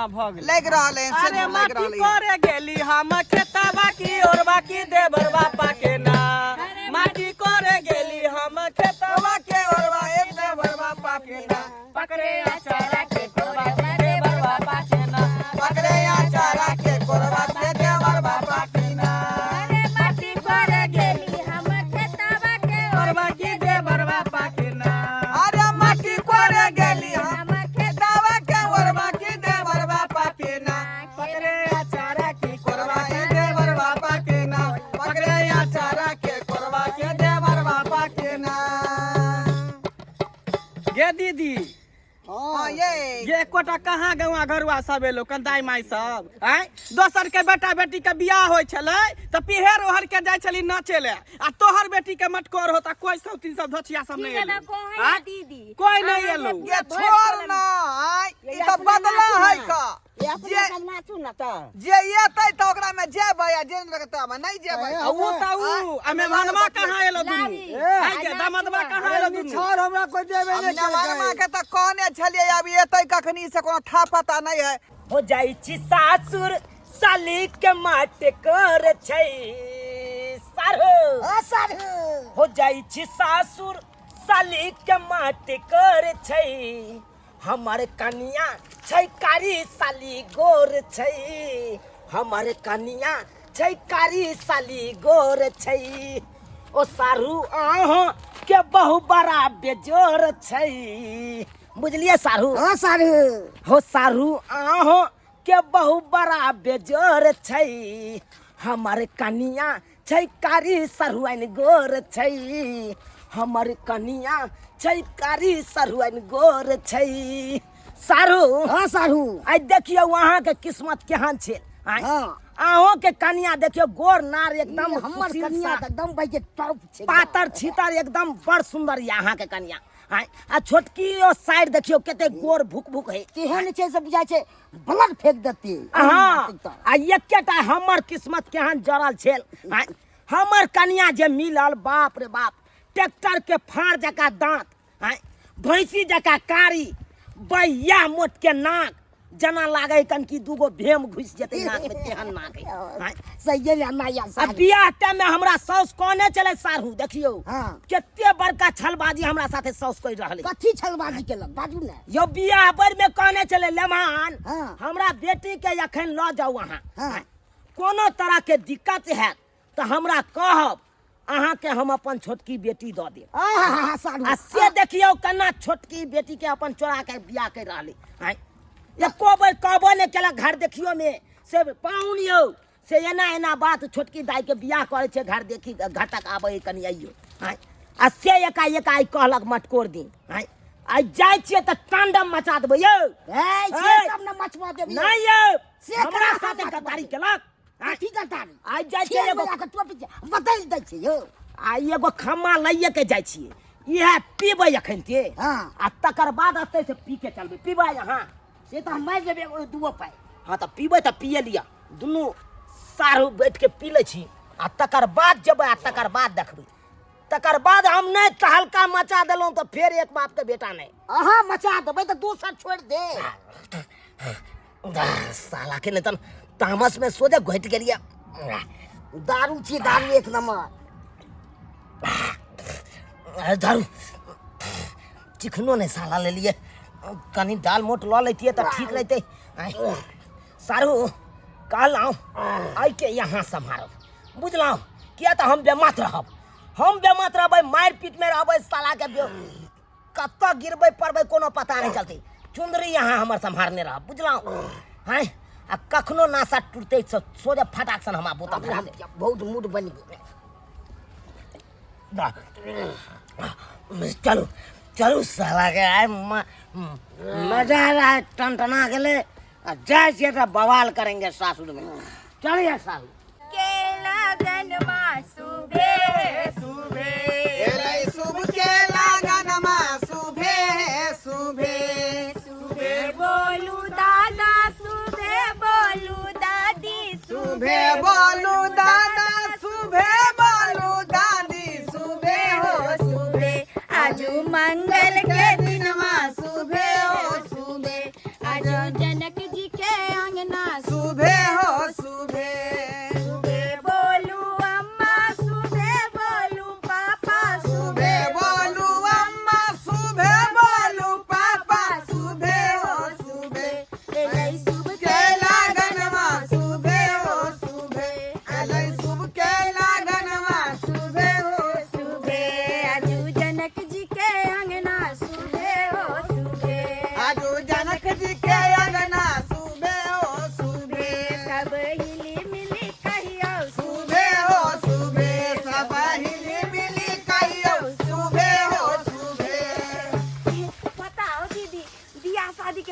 हाँ भऽ गेलै। लागि रहल है अरे सिन्दूर लागि माटी रहल है। करे गेली हम खेतवा की ओर बाकी देवरवा पाके ना। माटी करे गेली हम खेतवा के ओरवा एक देवरवा पाके ना। पकड़े अचारा के कोरवा के देवरवा पाके ना। पकड़े आचारा के कोरवा के देवरवा पाके ना। अरे माटी करे गेली हम खेतवा के ओरवा की देवरवा पाके ना। अरे माटी करे गेली हम हम खेतवा दावा के ओरवा के देवरवा पाके ना। पकड़े अचारा के कोरवा के देवरवा पाके ना। पकड़े आचारा के कोरवा के देवरवा पाके ना। गे दीदी, हाँ ये ये एकोटा कहाँ गौआ घरुआ सब एलो कंदाई माई सब आँय? दोसर के बेटा बेटी के बियाह होइ छलै तऽ पिहेर ओहर के जाइ छली नाचे ले, आ तोहर बेटी के मटकोर होता कोई सब तीन सब धोछिया सब नहीं एलो। आँय? दीदी कोई नहीं एलो। ये छोड़ ना आय, ई तऽ बदला है का। ये अपना जे सब नाचू ना तऽ। जे एतै तऽ ओकरा में जेबै आ जे नहि लगतै ओकरा में नहि जेबै। आ उ तऽ उ आ मेहमानमा कहाँ एलो दुनू? आँय गे, दामदबा कहाँ एलो दुनू? निछार हमरा कोई देबे अब नहीं नेमानमा केलकै। के तऽ कहने छलियै अब एतै कखनी से कोनो था पता नहीं है। हो जाइ छी सासुर साली के माट कर छै सारू। ओ सारू। हो जाइ छी सासुर साली के माट कर छै, हमर कनिया छै कारी साली गोर छै, हमर कनिया छै कारी साली गोर छै। ओ सारू अहाँ के बहु बड़ा बेजोर छै, बुझलिए सारू? हाँ सारू। हो सारू अहाँ के बहु बड़ा बेजोर छै, हमर कनिया छै कारी सरुआइन गोर छै, हमर कनिया छै कारी सरुआइन गोर छै। सारू। हाँ सारू। आइ देखियौ अहाँ के किस्मत केहन छै। आँय? हाँ। अहों के कनिया देखियौ गोर नार एकदम ई हमर सुशील कनिया सा। तऽ एकदम भाई के टॉप छै। पातर छितर एकदम बड़ सुंदर यऽ अहाँ के कनिया। आँय? आ छोटकी ओ साइड देखियौ कते गोर भुक भुक है। तेहन छै से बुझाइ छै ब्लड फेंक देती। हाँ, आ एकेटा हमर किस्मत केहन जरल छल। आँय? हमर कनिया जे मिलल, बाप रे बाप, ट्रैक्टर के फाड़ जकाँ दांत, आँय? भैंसी जकाँ कारी, बैया मोट के नाक, जना लागे कन कि दूगो भेम घुसि जेतै नाक में, तेहन नाक है। आँय? सही है ना यार। आ बियाह टाइम में हमरा साउस कहने चले साढ़ू, देखियौ हाँ। कते बड़का छलबाजी हमरा साथे साउस कहि रहल है। कथी छलबाजी केलक बाजू ने? यौ बियाह बर में कहने चले लेमान, हाँ। हमरा बेटी के अखन लऽ जाउ अहाँ। हाँ। कोनो तरह के दिक्कत हैत तऽ हमरा कहब, अहाँ के हम अपन छोटकी बेटी दऽ देब। आहा, साढ़ू। आ से देखियौ केना छोटकी बेटी के अपन चोरा के बियाह कर रहली। आँय? एको बेर कहबो नहि केलक घर देखियो में से पाहुन यौ से एना एना बात छोटकी दाई के बियाह करै छै, घर देखी घटक आबै कनि अइयो। आँय? आ से एकाएक आइ कहलक मटकोर दिन। आँय? आइ जाइ छियै तऽ तांडव मचा देबै यौ। ए, से ए, सब ने मचबा देबै। नहि यौ, से हमरा केना साथे मचबा गद्दारी देबै? केलक। आँय? कथी गद्दारी? आइ जाइ छियै खेल एगो में जाके टोपी छै, बदलि दै छै यौ। आइ एगो खम्मा लैये के जाइ छियै, इएह पीबै अखन ते। हाँ। आ तकर बाद एतै से पी के चलबै। पीबै अहाँ? से तऽ हम मारि देबै ओहि दूओ पाइ। हाँ तऽ पीबै तऽ पिए लिअ, दुनू साढ़ू बैठ के पी लै छी आ तकर बाद जेबै आ तकर बाद देखबै। तकर बाद हम नहि तहलका मचा देलहुँ तऽ फेर एक बाप के बेटा नहि। अहाँ मचा देबै तऽ दोसर छोड़ि दे। साला के नहि तऽ तामस में सोझे घटि गेलियै। दारू छी दारू एक नंबर। दारू चिकनो नहि साला लेलियै, कनि दाल मोट लऽ लैतियै तऽ ठीक रहितै। सारू कहलहुँ आइके यहाँ सम्हारब, बुझलहुँ? किया तऽ हम बेमात रहब, हम बेमात रहबै, मारि पीटमे रहबै, सालाके कतऽ गिरबै पड़बै कोनो पता नहि चलतै। चुंदरी यहाँ हमर सम्हारने रहब, बुझलहुँ? हँ, आ कखनो नाशा टूटतै सोझे फटाक सन हमरा बोतल धरा देब। बहुत मूड बनि गेल। चलू चलू साला के आइ मजा आ रहा है, टनटना गेलै। आ जाइ छियै तऽ बवाल करेंगे सासुर में। चलिए सासुर। के लगनमा सुबे सुबे एलै शुभ के लगनमा सुबे सुबे। सुबे बोलू दादा सुबे बोलू दादी सुबे बोलू दादा सुबे बोलू दादी सुबे हो सुबे। आजू मंगल के दिनमा सुबे हो सुबे। आजू जनक जी के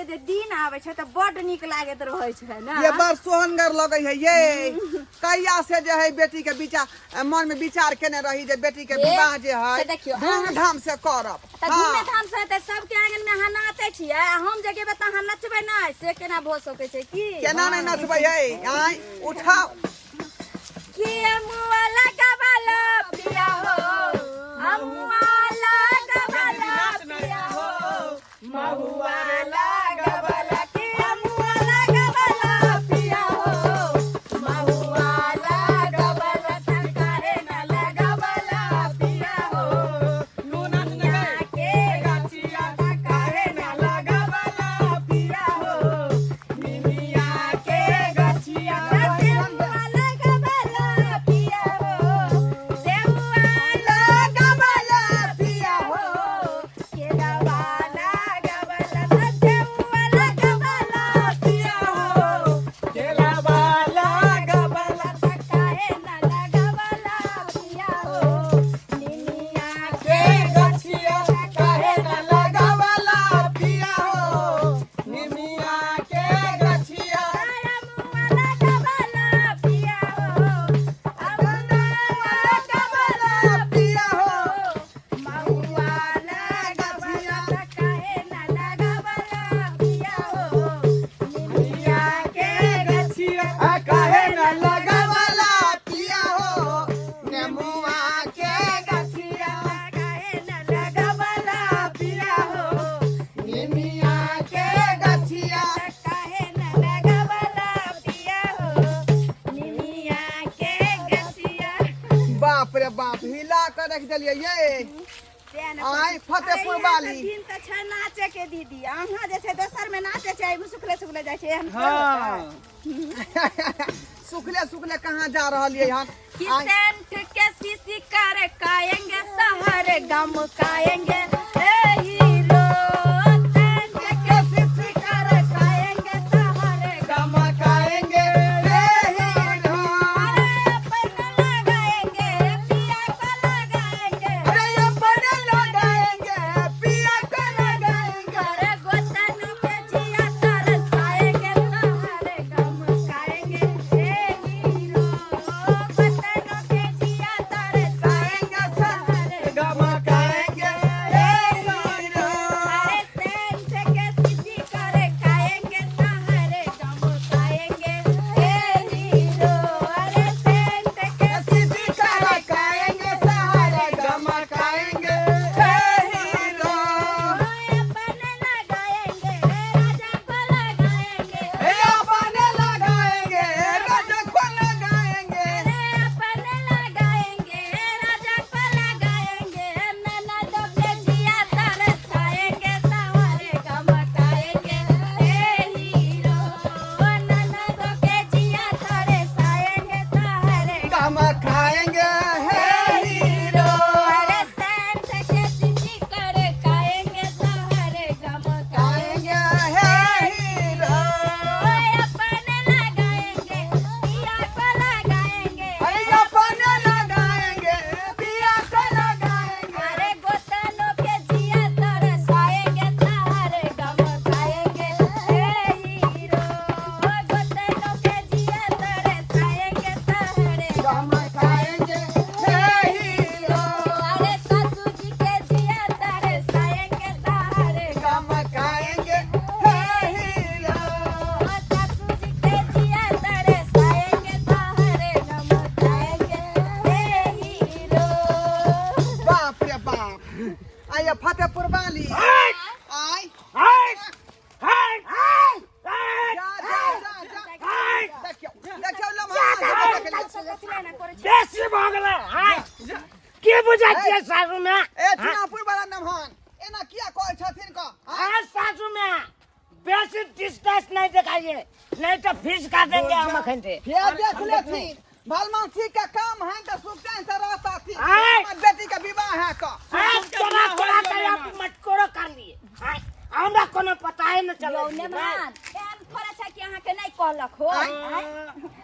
जे दिन आबै छै तऽ बड्ड नीक लागैत रहै छै ने। ये बड़ सोहनगर लगै है ये। कहिया से जे है बेटी के विचार मन में विचार केने रही जे बेटी के विवाह जे है से देखियौ, धूमधाम से करब। तऽ धूमे धाम से हेतै, सबके आंगन में अहाँ नाचै छियै आ हम जे गेबै तऽ अहाँ नचबै नहि, से केना भऽ सकै छै की? केना नहि नचबै है? आँय उठाओ। कि अमुआ लगावला पिया हो, अमुआ लगावला पिया हो, महुआ रे लागवला। कि अमुआ लगावला पिया हो, महुआ लागवला। काहे न लगावला पिया हो, तू नाच न गई के गाछिया काहे न लागवला पिया हो, निमिया के गछिया। देहुआ लगावला पिया हो, देहुआ लगावला पिया हो, केलवा लगावला, देहुआ लगावला पिया हो, केलावा लागवला। काहे न लगावला पिया हो, निमिया के गछिया काहे न लगावला पिया हो, निमिया के गछिया। अमुआ लगावला पिया हो, अमुआ लगावला पिया हो, महुआ लगावला, काहे न लगावला पिया हो, निमिया के गछिया काहे न लगावला पिया हो, नेमुआ के गछिया। काहे न लगावला पिया हो, निमिया के गछिया। काहे न लगावला पिया हो, निमिया के गछिया। बाप रे बाप, हिला कर रख देलियै ये। आय, फतेहपुर अरे, वाली। इएह तऽ दिन तऽ छै नाचे के दीदी, अहाँ जे छै दोसर में नाचे छै, एहिमे सुखले सुखले जाइ छै, एहन थोड़े हाँ होतै। सुखले सुखले कहाँ जा रहल ये हम? कि सेंट के सीसी कर काएंगे शहर गम काएंगे ए हीरो, सेंट के सीसी कर काएंगे शहर गम गमकाएंगे रे हीरो। अरे अपन लगाएंगे पिया को लगाएंगे। अरे अपन लगाएंगे पिया को लगाएंगे। अरे गोतन के जिया तरसाएंगे शहर गम काएंगे ए हीरो, गोतन के जिया तरसाएंगे शहर गमकाएंगे रे हीरो। अरे सेंट के सीसी करे खाएंगे सहारे गम खाएंगे ए हीरो, अरे सेंट के सीधी करकाएंगे सहारे गमकाएंगे रे हीरो। अपन लगाएंगे राजा को लगाएंगे। हे अपन लगाएंगे राजा को लगाएंगे। अरे अपन लगाएंगे राजा को लगाएंगे, ननद के जिया तरसाएंगे सहारे गम खाएंगे ए हीरो, ननद के जिया तरसाएंगे सहारे गमकाएंगे हे हीरो। अरे सेंट के सीसी कर खाएंगे सहारे गम खाएंगे खाएंगे हे हीरो। अपन लगाएंगे पिया को लगाएंगे। अरे अपन लगाएंगे पिया को लगाएंगे। अरे गोतनों के जिया तरसाएंगे सहारे गम खाएंगे ए हीरो, गोतनों के जिया तरसाएंगे सहारे गमकाएंगे हे हीरो। अरे सासू जी के जिया तरसाएंगे सहारे गमकाएंगे हे हीरो। सासू जी के जिया तरसाएंगे सहारे गम खाएंगे ए हीरो। बाप रे बाप, आइए फतेहपुर वाली आय। जा जा जा जा, देखियौ देखियौ लम्हा बेसी भऽ गेलै आय। की बुझै छियै सासू में? ए चुनापुर वाला नमहन एना किया कहै छथिन क आज सासू में बेसी डिस्टेंस नहीं दिखाइए, नहीं तो फीस काटेंगे हम अखन से। फेर देख लेथिन, भलमानसी के काम है तऽ सुखचैन से रहतथिन। आय। हमर बेटी के विवाह है क आज चला चला के आप मटकोरो कर लिए आय, हमरा कोनो पता ही न चलै यौ छै। नेमान, एहन थोड़ा छै कि अहाँके नहि कहलक हो। आँय?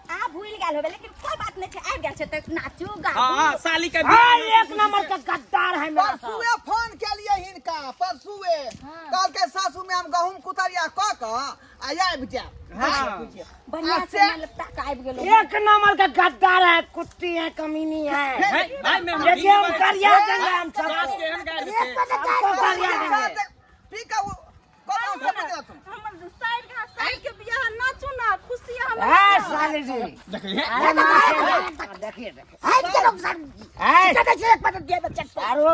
आ भूलि गेल होबै, लेकिन कोई बात नहि छै, आबि गेल छै तऽ नाचू गाबू। हाँ साली के हाँ, बियाह एक नंबर का गद्दार है मेरा साहब। परसुए फोन केलिए हिनका, परसुए। कहलकै सासू में हम गहूम कुतरिया कऽ कऽ आ आबि जायब। हाँ। बढ़िया से लपटा के आबि गेलो। एक नंबर का गद्दार है, कुत्ती है, कमीनी है। भाई भाई मेहमान देखिए हम करिया देंगे हम सास सबको। के एहन गारि देतै। सबको करिया देंगे। पी कऽ कतौ से बजला तुम। हमर साइड के साइड के बियाह नाचू ना खुशी हमर। है साले जी। देखिए। अरे माँ, देखिए देखिए। आबि गेलौ सारू जी। है कहै छै एक पदक दिया बच्चा। सारू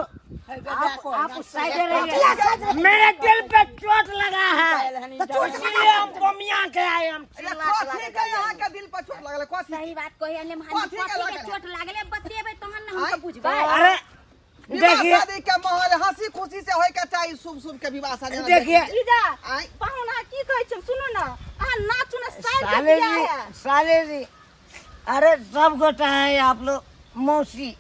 आप उस साइड रहिए, मेरे दिल पे चोट लगा है, तो चोट इसलिए हम बमिया के आए हम। अरे कथी के यहाँ के दिल पर चोट लगल कथी? सही बात कही ने महान। कथी के कथी के लागल? चोट लागले बतेबै तहन ने हम बुझबै। अरे विवाह देखिए शादी के माहौल हंसी खुशी से होय के चाही, शुभ शुभ के विवाह शादी। देखिए जीजा आँय। पाहुन अहाँ की कहै छी? सुनू ना अहाँ नाचू ना साइड के साले बियाह जी है। साले जी, अरे सब गोटा है आप लोग। मौसी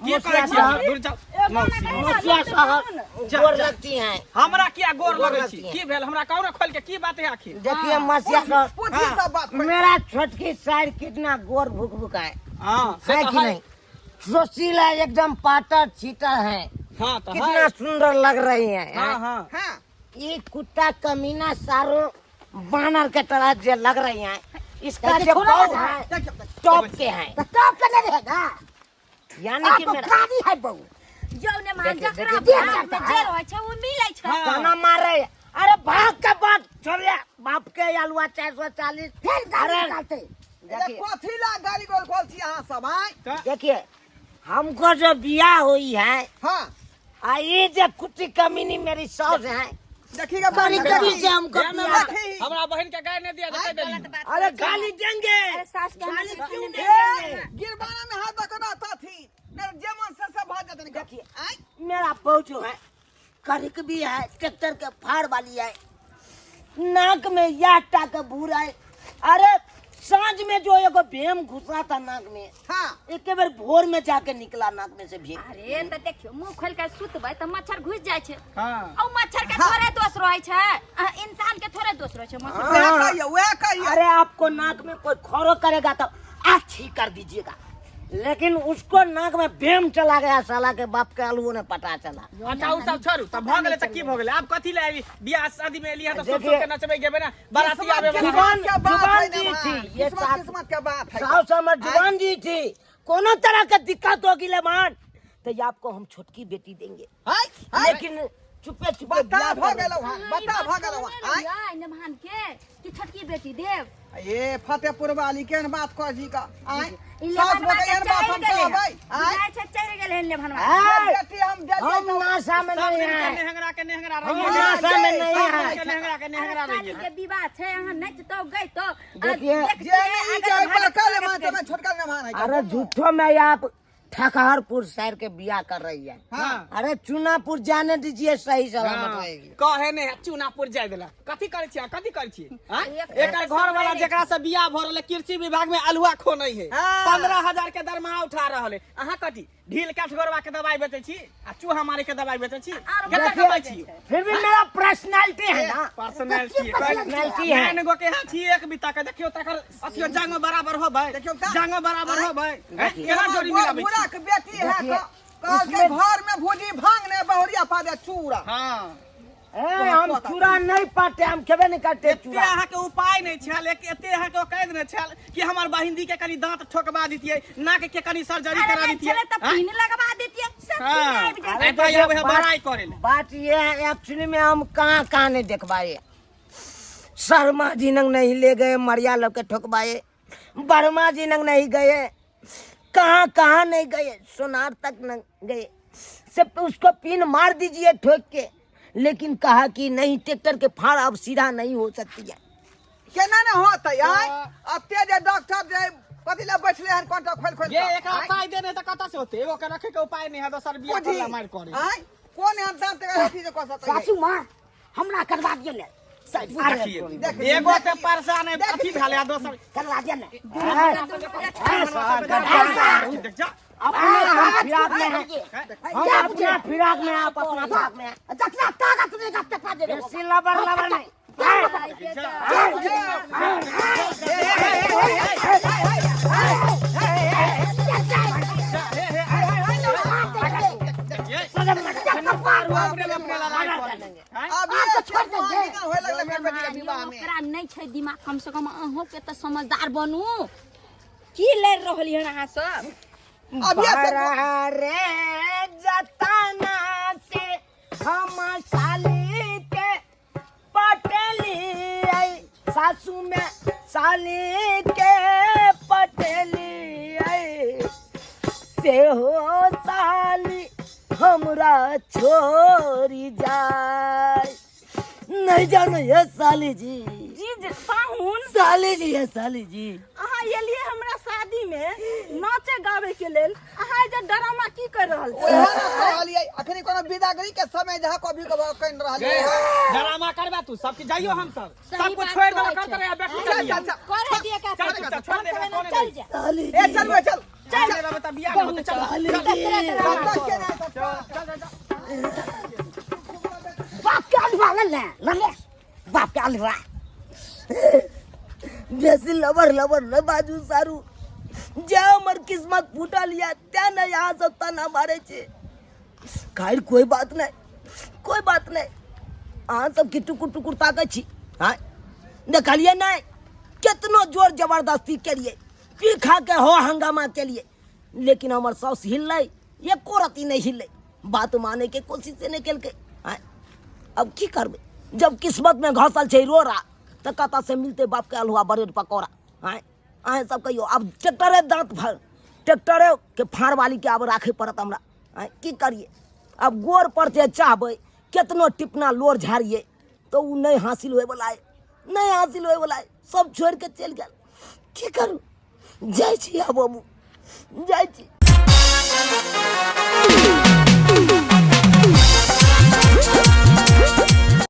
की मौसिया करै छी? साहब दूर जाउ। एगो मौसी, ना कहै मौसिया ना, साहब जा, गोर जा। लगती हैं। हमरा किया गोर गोर लगै छी? लगती है। की भेल हमरा? कहू ने खोल के की बात है आखिर। देखिए मौसिया साहब, पूछी सब बात। मेरा छोटकी साइड कितना गोर भुक भुक है। हाँ से है तऽ कि है। नहीं? सुशील है एकदम, पाटर छीटर है। हाँ तऽ कितना है। सुंदर लग रही है। हाँ हाँ हाँ। ये कुत्ता कमीना सारो बानर के तरह जो लग रही है, इसका जो बहू है देखियौ देखियौ। टॉप के है। तऽ टॉप के नहि रहेगा। यानी कि आप मेरा प्राणी है बहू। जौ ने महान देखिए, जकरा देखिए, भाग में जे रहै छै ओ मिलै छै। हाँ। ताना मार रहे हैं। अरे भाग के बात छोड़िए बाप के आलुआ 440। फेर गाली अरे निकालते। अरे देखिए कथी ला गाली गोल खोल छी अहाँ सब आँय? देखिए हमको जो बियाह हुई है हाँ। आ ये जो कुत्ती कमीनी मेरी सास है, देखिएगा कभी कभी से हमको हे बियाह। देखी। हमरा बहिन के गाय नहि दिया तऽ कहि देली। अरे गाली देंगे। अरे सास के गाली क्यों ए, देंगे? गिरबाना में हाथ दऽ कऽ तथी नहीं जे मन से सब भाग जतन। देखिए। आँय। मेरा बहू जो है करिक भी है, ट्रैक्टर के फाड़ वाली है, नाक में या टा के भूर है। अरे सांझ में जो एगो भेम घुसा था नाक में, हाँ। एक बेर भोर में जाके निकला नाक में से भेम। अरे तऽ देखियौ मुंह खोलि के सुतबै तऽ मच्छर घुसि जाइ छै। हाँ। आ मच्छर के थोड़े दोष रहै छै, आ इंसान के थोड़े दोष रहै छै मच्छर। वएह कहियौ वएह कहियौ। अरे आपको नाक में कोई खोरो करेगा तो अच्छी कर दीजिएगा, लेकिन उसको नाक में भेम चला गया, साला के बाप के आलूओं ने पता चला। अच्छा उ सब छोड़ू तऽ भऽ गेलै तऽ की भऽ गेलै? आब कथी लए एली बियाह शादी में एली हँ तऽ सुन सुन देखिए। के नचबै गेबै ने बाराती आबे वाला। जुबान के बात जुबान है दी ना थी भाई, ये किस्मत साथ किस्मत के बात है। साहब समझ जुबान दी थी, कोनो तरह का दिक्कत होगी लेमान तो ये आपको हम छोटकी बेटी देंगे। आँय, आँय। लेकिन चुपे चुपे बता बियाह भऽ कर गेलौ हँ, बता भऽ गेलौ हँ, आँय। ने महान के कि छोटकी बेटी देव। ए फतेहपुर वाली केहन बात कहै छी का आँय? ई सास लेभनवा भऽ के के एहन बात चढ़ि हम गेलै हन। कहबै आँय? बुझाइ छै चढ़ि गेलै हन लेभनवा। आँय, बेटी हम देलियै हम तऽ नाशा में सब नहीं दिन के है, नेहंगरा के नेहंगरा हम रहिए। नाशा में नहीं सब है। दिन के नेहंगरा के नेहंगरा अरे रहिए। शादी के विवाह छै अहाँ नचतो गइतो आ देखिए, देखतियै, जे नहि ई आगे जे भागत बड़का भागत लेमान गेल। तऽ छोटका लेमान है। अरे झूठो में आप ठकहरपुर शहर के बियाह कर रही है। हाँ। अरे चुनापुर जाने दीजिए, सही सलामत रहेगी। कहे नहि है चूनापुर जाय देला। कथी करै छी अहाँ? कथी करै छी आँय? एक एकर घर वाला जेकरा से बियाह भऽ रहल है कृषि विभाग में अल्हुआ खोनै है, हाँ। 15,000 के दरमाहा उठा रहल है। अहाँ कथी ढील काठगोरवा के दवाई बेचै छी आ चूहा मारे के दवाई बेचै छी? आर केतना देखिए, कमाइ छी? फिर भी मेरा पर्सनालिटी है ना, पर्सनैलिटी पर्सनालिटी है। नाइन गो के यहाँ छी एक बीता के देखियो तकर अथियो जांगो बराबर हो भाई, देखियौ तऽ। जांगो बराबर हो भाई। केना जोड़ी मिलाबै छी? बुढ़ा के बेटी है। देखिए, कहलकै घर में भूजी भांग ने बहुरिया पा दे चूड़ा। हाँ। ए, हम चूड़ा नहीं पाते, हम खेबे नहीं करते एते चूड़ा। अहाँके उपाय नहि छल, एक एते अहाँके औकात नहि छल कि हमर बहिनी के कनि दांत ठोकबा दितियै, नाक के कनि सर्जरी अरे करा नहि दितियै। छलै तऽ हाँ? पिन लगवा देतियै सब हाँ। चीज आबि जेतै। अरे भाई, अब है बड़ाई करे ले। बात ये है एक्चुअली में हम कहाँ कहाँ नहीं देखवाए, शर्मा जी नंग नहीं ले गए, मरिया लोग के ठोकवाए, वर्मा जी नंग नहीं गए, कहाँ कहाँ नहीं गए, सोनार तक न गए, सिर्फ उसको पिन मार दीजिए ठोक के, लेकिन कहा कि नहीं ट्रैक्टर के फाड़ अब सीधा नहीं हो सकती है। केना ने होतै आँय? एते जे डॉक्टर जे कथी लए बैठले हन कंटा खोलि खोलि ये कऽ, एकरा आँय? उपाय देने तऽ कतऽ से होतै? एगो के रखे के उपाय नहि है, दोसर बियाह बुझी, करला मारि करे। आँय? कोन एहन दांत के अथी जे कऽ सकतै? सासू माँ हमरा करवा दियौ ने। देखिए, देख- एगो से परेशान है अथी भेल है दोसर करवा दियौ ने। देख जा। अपने हम फिराक में हैं, हम अपना फिराक में, आप अपना फिराक में हैं। जतना ताकत रहेगा तकरा दे बेसी लबर लबर नहीं। बाप रे। देलक अपने लड़ाई पर आँय? अब आब तऽ छोड़ि देलियै। होय लगलै बेटा बेटी के विवाह में ओकरा नहि छै दिमाग, कम से कम अहूँ के तऽ समझदार बनू। की लड़ि रहली हन अहाँ सब? अभी से रे जतना से हम साली के पटेली आई, सासू में साली के पटेली आई, से हो साली हमरा छोड़ी जाय। नहीं जानो ये साली जी। जी जी पाहुन। साली जी, ये साली जी। अहाँ एलियै हमरा शादी में नाचे गावे के लेल, अहाँ जे ड्रामा की कर रहल छी? ओएह ने कहलियै, अखनी कोनो बिदागरी के समय जहाँ कभी कभी कहि रहलियै। ड्रामा करबा तू सबके? जाइयो, हम सब सही सब कुछ बात छोड़ देबो कहै करत छै। रहे बेटी चल के चल चल। करे दिए का? चल, चल, छोड़ दे, चल कोने चल जा। साली ए जी। चल बे चल। चल देबे त बियाह नहि होतै। चल। साली जी। सब के नहीं सब। चल चल। बाप के अलुआ ले ले ले ले बाप के अलुआ। बेसी लबर लबर न बाजू सारू, जे हमर किस्मत फूटल या तें ने यहाँ सब ताना मारे छे। खैर कोई बात नहीं, कोई बात नहीं। अहाँ सबके टुकुर टुकुर ताकै छी। हाँ देखलियै नहीं, केतनो जोर जबरदस्ती केलियै, पी खा के हो हंगामा केलियै, लेकिन हमर साउस हिललै एको रत्ती नहीं हिललै, बात माने के कोशिश नहीं केलकै। हाँ अब की करबै, जब किस्मत में घसल छै रोड़ा तऽ कतऽ से मिलतै बाप के अल्हुआ ब्रेड पकौड़ा? आँय अहाँ सब कहियौ, आब ट्रैक्टरे दाँत भर ट्रैक्टरे के फाड़ वाली के आब राखै पड़त हमरा। आँय की करियै, आब गोर पर जे चाहबै केतनो टिपना लोर झाड़ियै तऽ ओ नहि हासिल होइवला अइ, नहि हासिल होइवला अइ। सब छोड़ि कऽ चलि गेल, की करू? जाइ छी आब, हमहूँ जाइ छी।